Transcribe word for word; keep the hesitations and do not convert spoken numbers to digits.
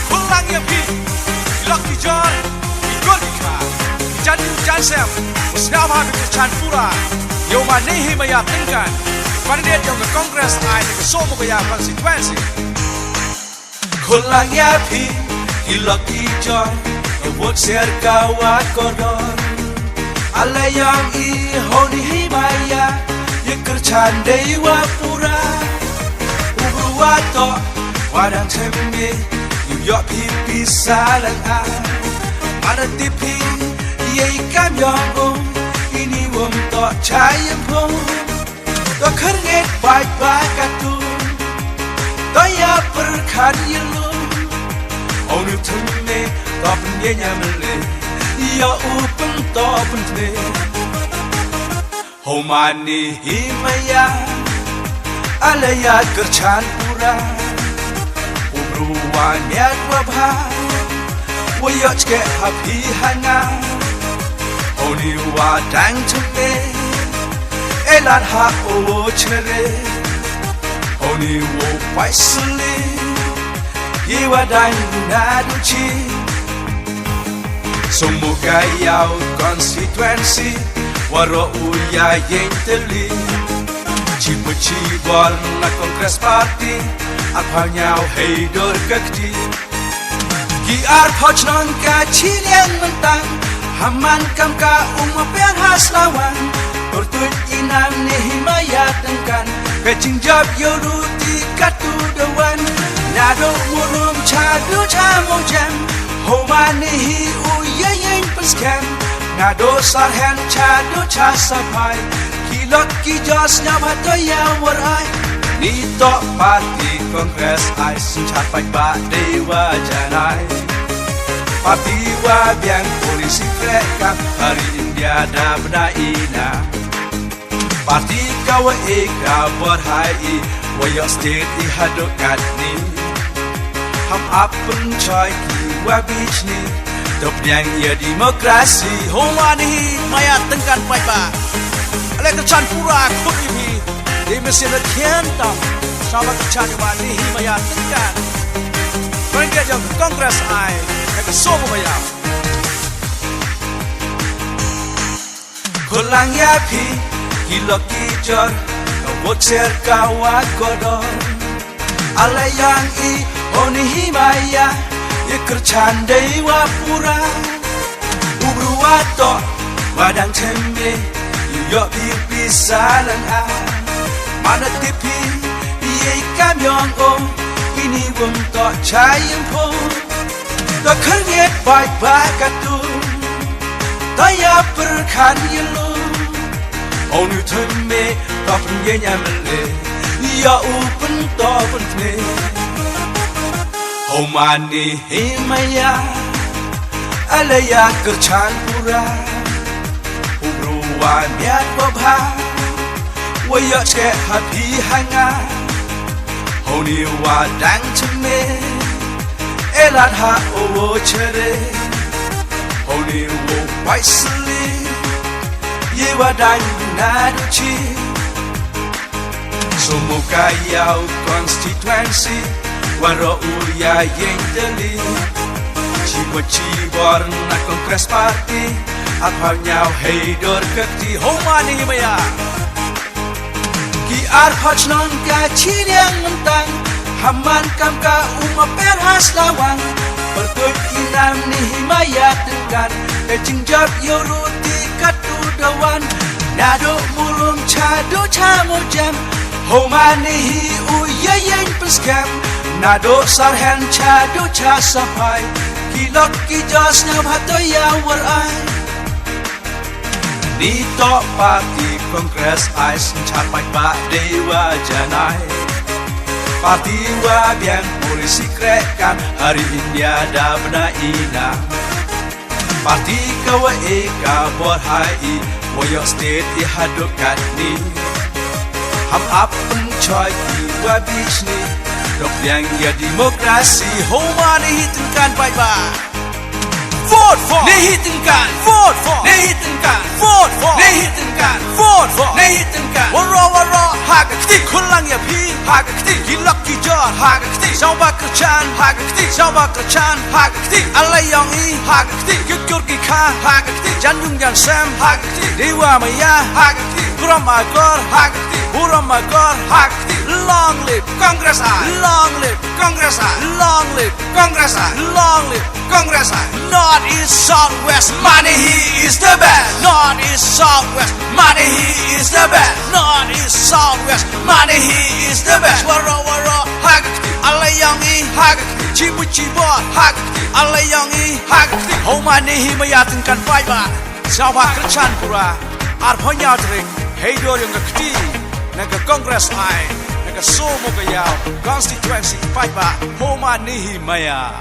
Khullang ya phi, ki lok ki jor, ki kor ki kha, ki jan yu jan sem, u sñiawbha phi kyrchan pura ya u mani hi maya tyngkan, candidate yong ka Congress I na ka Sohmukaya constituency. Khullang ya phi, ki lok ki jor, ya vote ser ka wa kordor. Ala yong i honi hi maya, ya kyrchan dei wa pura. U bru wa toh, wa dang chem me, yu yoh phi pisa lang a. Mada tip phi, ya i kam yong u, ini wom toh cha yong pho. To khyrngit paidbah katu, to ya pyrkhat yalum. Ong u thymme, to pynye ña mele, ya u pynto pynthymme. Ho mani hi maya, ala ya kyrchan pura. U bru wa niat wa bha, wa yoh chke ha phi ha nga. Honi wa dang thymme, e lad ha o wo chere. Honi wo paisli, hi wa dang na du chi. Sohmukaya constituency, waroh u ya yeng teli. Chi bor chi bor na Congress Party, arphaw ñiaw hei dur ka kti. Ki arphaw chnong ka chi liang myntang, ha man kam ka um a per ha Slawang. Pyrtuit i nam ni hi maya tyngkan, ka jingjop yoh ruti katu da wan. Nadooh Murum cha du cha Mawjam, ho mani hi u ya yeng pynskhem. Nadooh Sarhen cha du cha Saphai, ki lok ki jor sñiawbha to ya warai. Ni toh party Congress I, synchar paidbah dei wa janai. Party wa biang polisi krehkaam, ha ri India da bnai i na. Party ka wa e ka bor ha i, wa yoh state i hadooh katni. Ham ap pynchoi ki wa bichni, to pdiang ya democracy. Ho mani hi maya tyngkan paidbah, ale kyrchan pura khut i phi. Dei mynsiem da khian tam, sa wa kyrchan ya mani hi maya tyngkan. Candidate yong Congress I, ya ka Sohmukaya. Khullang ya phi, ki lok ki jor, ka vote ser ka wa kordor. Ala yong i honi hi maya, ya kyrchan dei wa pura. U bru wa toh, wa dang chem me, yu yoh phi pisa lang a. Mada tip phi, ya i kam yong o, ini wom toh cha yong pho. To khyrngit paidbah katu, to ya pyrkhat yalum. Ong u thymme, to pynye ña mele, ya u pynto pynthymme. Ho mani hi maya, ala ya kyrchan pura. U bru wa niat wa bha, wa yoh chke ha phi ha nga. Honi wa dang chem me, e lad ha o wo chere. Honi wo paisli, ye wa dang na du chi. Sohmukaya constituency, waroh u ya yeng teli. Chi bor chi bor na Congress Party, arphaw ñiaw hei dur ka kti. Ho mani hi maya. Ki arphaw chnong ka chi liang myntang, ha man kam ka um a per ha Slawang. Pyrtuit i nam ni hi maya tyngkan, ka jingjop yoh ruti katu da wan. Nadooh Murum cha du cha Mawjam, ho mani hi u ya yeng pynskhem. Nadooh Sarhen cha du cha Saphai, ki lok ki jor sñiawbha to ya warai. Ni toh party Congress I, synchar paidbah dei wa janai. Party wa biang polisi krehkaam, ha ri India da bnai i na. Party ka wa e ka bor ha i, wa yoh state i hadooh katni. Ham ap pynchoi ki wa bichni, to pdiang ya democracy. Ho mani hi tyngkan paidbah. Vote for Neihei Tyngkan. Vote for Neihei Tyngkan. Vote for Neihei Tyngkan. Vote for Neihei Tyngkan. Waroh waroh ha ka kti. Khullang ya phi ha ka kti. Ki lok ki jor ha ka kti. Sñiawbha kyrchan ha ka kti. Sñiawbha kyrchan ha ka kti. Ala yong i ha ka kti. Ki kur ki kha ha ka kti. Jan yung jan sem ha ka kti. Deiwa maya ha ka kti. Burom akor ha ka kti. Burom akor ha ka kti. Long live Congress I. Long live Congress I. Long live Congress I. Long live Congress I. North East South West, ma Neihei is the best. North East South West, ma Neihei is the best. North East South West, ma Neihei is the best. Waroh waroh ha ka kti. Ala yong i ha ka kti. Chibu chibu ha ka kti. Ala yong i ha ka kti. Ho ma Neihei maya Tyngkan paidbah. Sñiawbha kyrchan pura. Arphaw ynñiaw tarik, heidur yong ka kti na ka Congress I, na ka Sohmo Kayaw constituency paidbah. Ho ma Neihei maya.